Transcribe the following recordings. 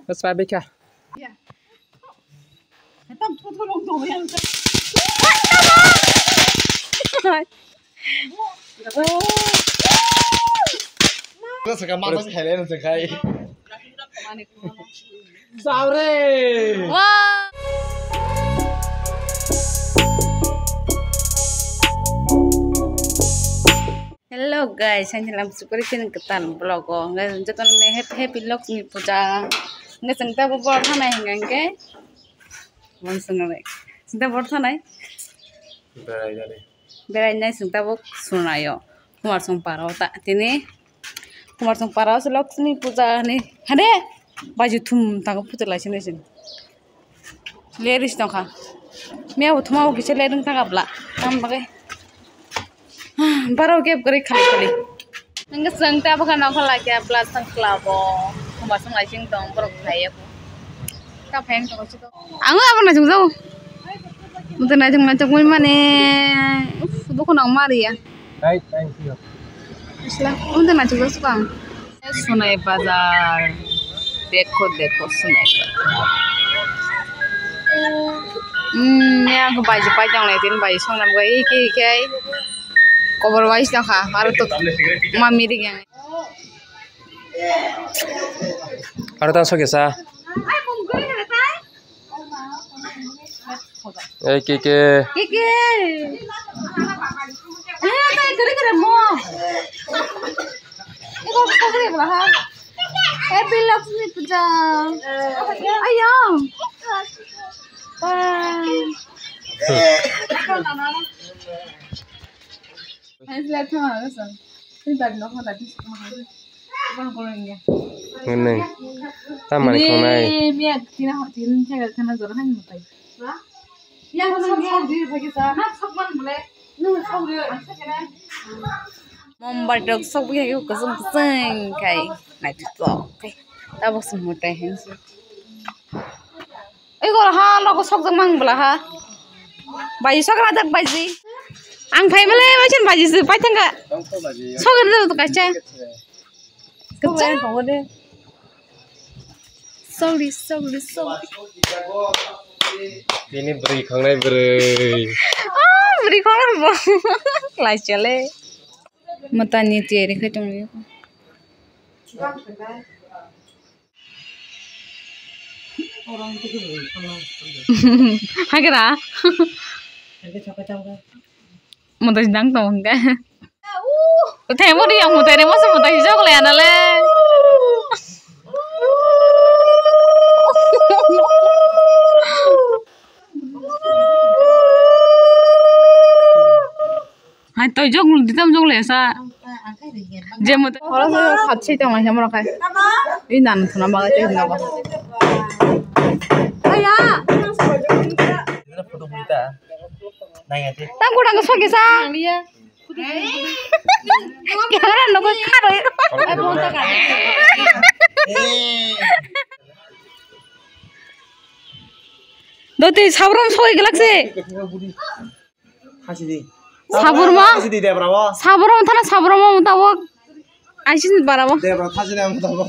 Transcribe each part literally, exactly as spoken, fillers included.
Bwsai bikha. Bwsai ka masa khailai nang khai. Sabre. Wow. Hello guys, ang lam sukuri kini ketan vlog o. Ngai joto ni happy, happy Lakshmi puja. Ngai sengta bo bor thanai hingga ke. Mon sengta bor thanai. Berai jani. Berai nai sengta bo sunayo. Kumarsong paro ta tini. Kumarsong paro se Lakshmi puja ni. Hade. Baju thum tango puja lai sini sini. Leris tongkha. Mia bo thuma bo kisa lereng ta kabla. Tam bagai. Baro gap gori khali khali. Nang seng ta bokha nokha lai kya plus tang klabo. Khumba song lai sing tong borok khai ya. Ta pheng tong si to. Ang abo na jung jao. Mutu na jung na jung mane. Uf, dukho nang mari ya. Right, thank you. Isla, unde na chugo sukang. Sunai bazar. Dekho, dekho, Sunai bazar. Hmm, ya, aku baju panjang lai, tin baju song nam gai, iki, iki, ai. Kobor baju song ha, aro to mami dik yang. Aro ta so kesa. Ei, ke, ke. Ke, ke. Eh, tai kere kere mo. Iko kere bla ha. Happy Lakshmi Puja. Ayo. Bye. Nini. Tamani khonai. Mombati rok sok bwkha khe kwchwng kwchwng khai naithotok khe tabuk se mwtai hai se. Ego ha nogo sokjak mang bwla ha. Baji sokra jak baji. Ang phai bwle waisa baji se pai thangkha. Sokra jak kaisa. Kwchang tongo de. Sorry, sorry, sorry. Bini bwrwi khangnai bwrwi. Ah, bwrwi khangnai bo. Lai chale. Mwtani tiyari khai tongwi. Hagra. Mwtai dang tong hwnkhe. Thai mo ri ang mwtai re mo se mwtai jok le ana le. Hai toi jok ditam jok le sa. Je mo te. Oro se khat sei tong lai se mo rakhai. Ei nan thuna bagai te hinda ba. Aya. Tam ko dang so ke sa. Camera no ko kharo. Doti sabrom soi gelak se. Khasi di. Saburma? Khasi di debra o. Saburma thana saburma mutabok. Aisin bara o. Debra khasi di mutabok.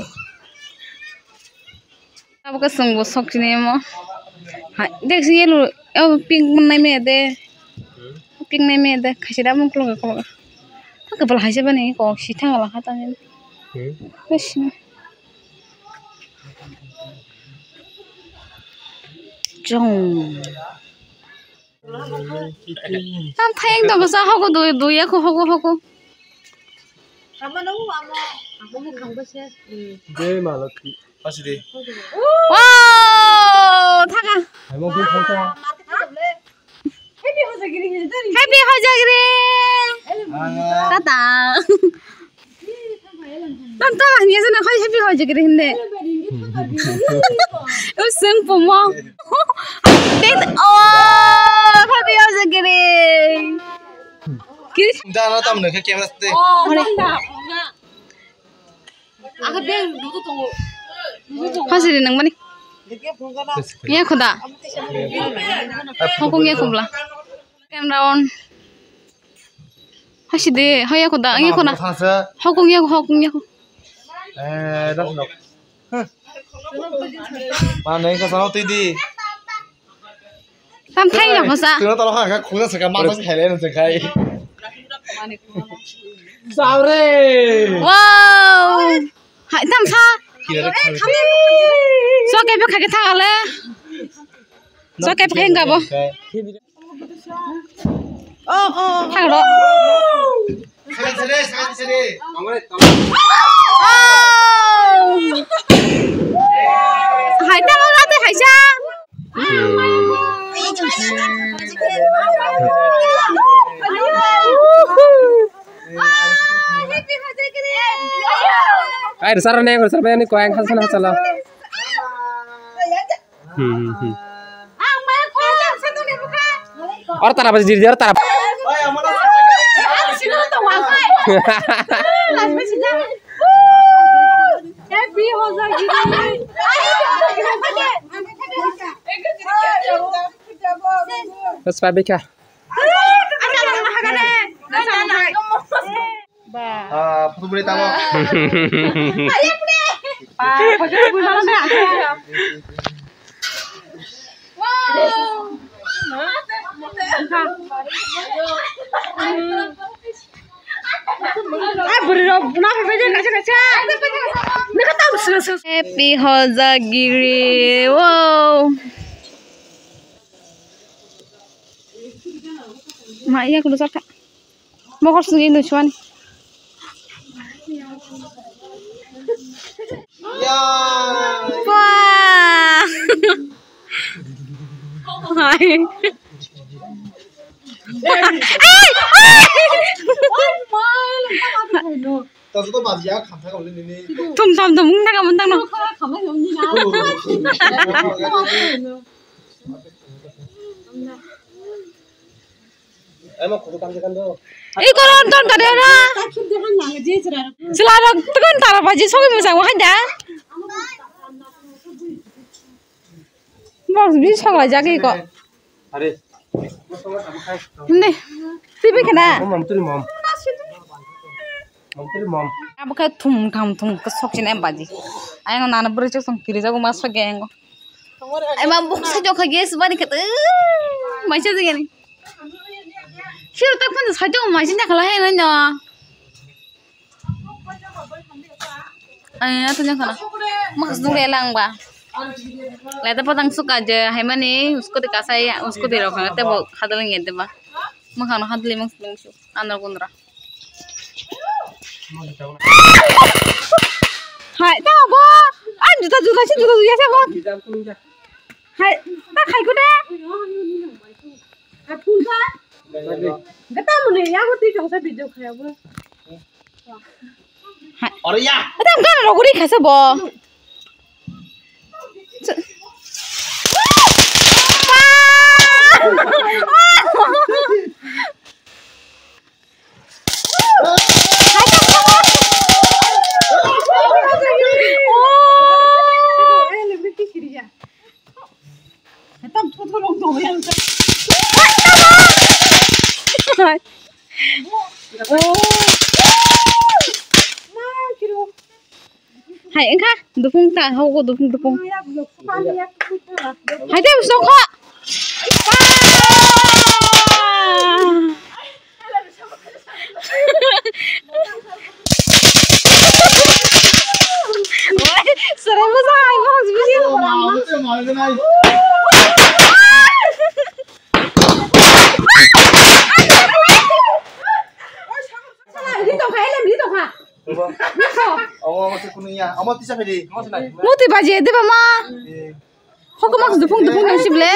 Abo ka sung bo sok sini mo. Hai, dek si yellow, oh, pink nai me de. Pink nai me de. Khasi da mung klok klok. Thang ka bal hai se bani ko si thang la kha ta ni. Hmm. Bes. Jong. Tam thayeng tongo sa hogo dui, dui ya ko hogo, hogo. Jai ma Lakshmi. Asidi. Wow, thaka. Haimo bui thangsa. Happy Hojagiri. Tata. Tam tam hanya sana khai happy hojagiri hinde. Usung pumo. Tet, oh, happy hojagiri. Kiri. Dana tam ne camera te. Oh, nanda. Hojagiri nang mani. Ya khuda. Hokong ya khubla. Second round. Hasi de, haya ko da, ang ko na. Tama mo thansa. Hokong ya, hokong ya. Eh, das nok. Hah. Ma nai ka sano tui di. Tam thai ya ko sa. Tuna talo kha, kha khula sa ka ma sa khai le na sa khai. Sabre. Wow. Hai tam sa. Kira da khai. So ke be kha ke tha le. So ke be kha ga bo. Oh, oh. Thang ro. Oh. Hai, tamo late haisa. Ai, sar ne, sar ne, ko ang hasan hasalo. Hmm, hmm, hmm. Or tara baji, or tara. Bas, pabika. Ba. Ah, photo beri tamo. Ba, photo beri tamo na. Wow. Ai, bwrwi rok, buna phaibai de, kaisa, kaisa. Nokha tamo swnam, swnam. Happy Hojagiri, wow. Ma, iya, kudu sakha. Mokol swngi nung suani. Wah. Hai. Ai, ai. Thum, thum, thum, wng tang, wng tang, no. Iko ron ton kade na. Sila rok tukun tara baji sobi musang wahan da. Box bi song la jagi ko. Are. Hindi. Tibi kena. Mom, tuli mom. Mom, tuli mom. Abo khe thum tham thum khe sok sini em baji. Ayang nana bwrwi chok song kiri jago ma sok ge engo. Ai ma bok sa jokha gas bari khat. Mai sa jigani. Sir tak pun sa jok mai sin jakhala hai no. Ai na tu jakhala. Mas dure lang ba. Leta patang suka je hai mani usko de kasai usko de rok te bo khadal nge de ba. Makhano hadli mang sung sung andro gundra. Hai, ta bo. An juta juta si juta juta si bo. Hai, ta khai ko de. Gata mune ya ko ti jong sa video khaya bo. Hai. Ore ya. Ata ang gana rogori khasa bo. Hai, wngkha dupung ta, haugo dupung, dupung. Hai, tei songkha. Serai bwsa hai, box bisi. Ri tongkha, elem ri tongkha. Omo, omo se kunu ya. Omo tisa phedi. Muti baji de ba ma. Eh. Hoko mak dupung dupung nang sible.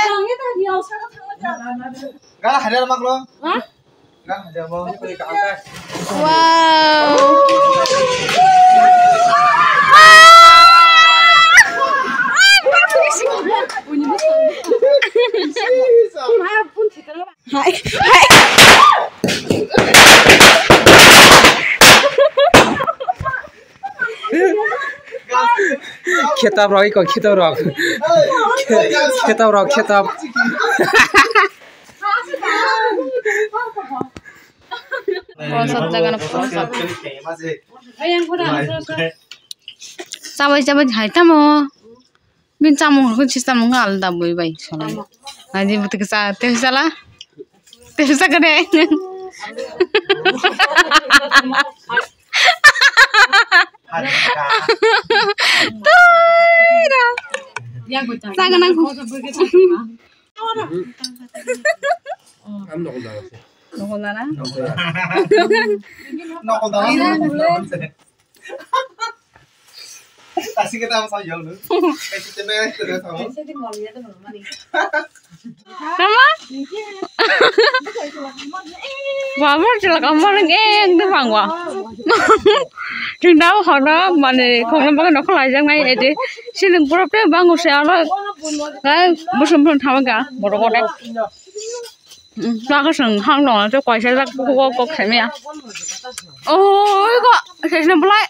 Gala hajar mak lo. Ha? Gala hajar mak. Wow. Hai, hai. Khitab rok, iko khitab rok. Khitab rok, khitab. Prosad jaga na prosad. Chabai chabai hai tamo. Bin chamung kun system nung alda bui bai salai. Nadi butik sa te sala. Te sa kade. Tuira. Saga nang. Am nokol dala se. Nokol dala? Nokol dala. Así que estamos ahí, ¿no? Así que me, te dejo, ¿no? Tama? Baba, chila kamar ng eng de bangwa. Tingdao hona mane khongna baga nokol ajang nai ede. Siling pura pe bangu se ala. Ngai busum busum thamaga borok ode. Baka seng hang dong, tei kaisa jak kok kok khaimaya. Oi, kok sesna belai.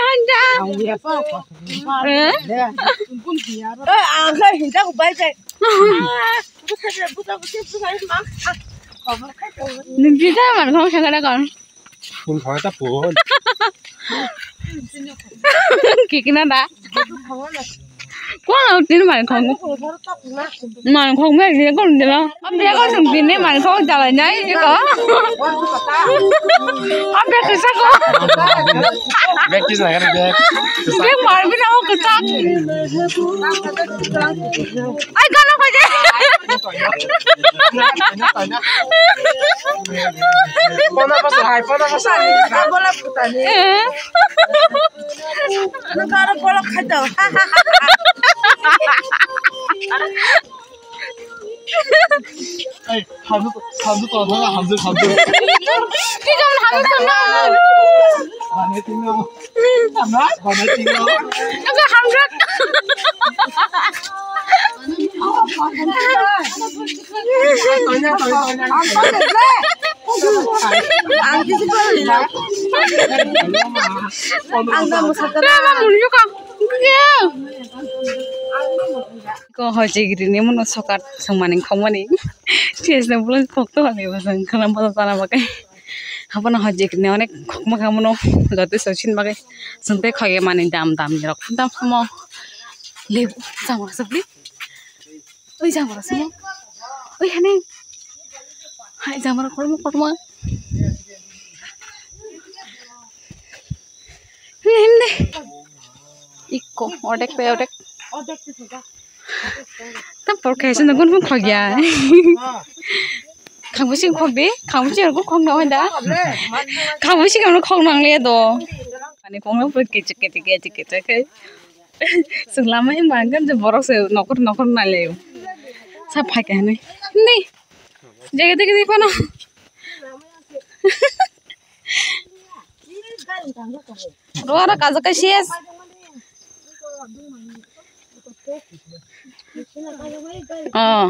Hanja. Eh? Nung jita man khong sakara kon. Phone khawai ta phone. Kikina da. Ko na tin man khong. Man khong me ni kon de la. Am ya ko sung tin ni man khong jala nai ji ko. Am ya kisa ko. Bag kis na kare bag. Bag mar bi na ko kisa. Ai kono ko je. Pona pasal hai, pona pasal hai. Bola putani. Eh. Ano karo bola khaito. Ei, hamju, hamju to, hamju, hamju. Ki jam hamju to na. Bana tingno. Bana, bana tingno. Ako hamju. Ang kisi ko lila. Ang da musaka. Ko hojigri ni muno sokat songmani khongmani. Tiasna bulan khokto hali basang khana bata tana bakai. Hapono hojigri ni onek khokma khamono joto sosin bakai. Sungte khoye mani dam dam ni rok dam samo. Lebu sama sabli. Oi, jamara simo. Oi, hane. Hai, jamara kormo, kormo. Hinde, hinde. Ikko, odek pe, odek. Tam por kaisa na gun gun khogya. Khambusi khogdi, khambusi gun khogna hoida. Khambusi gun khogna le do. Ani kongna pur kichik, kichik, kichik, kichik. Chwng lama himba hwnkhe borok se nokhor nokhor nailaio. Sa phaikha hinwi. Ni. Jege dege dege phano. Ro ro kajakha ses. Oh.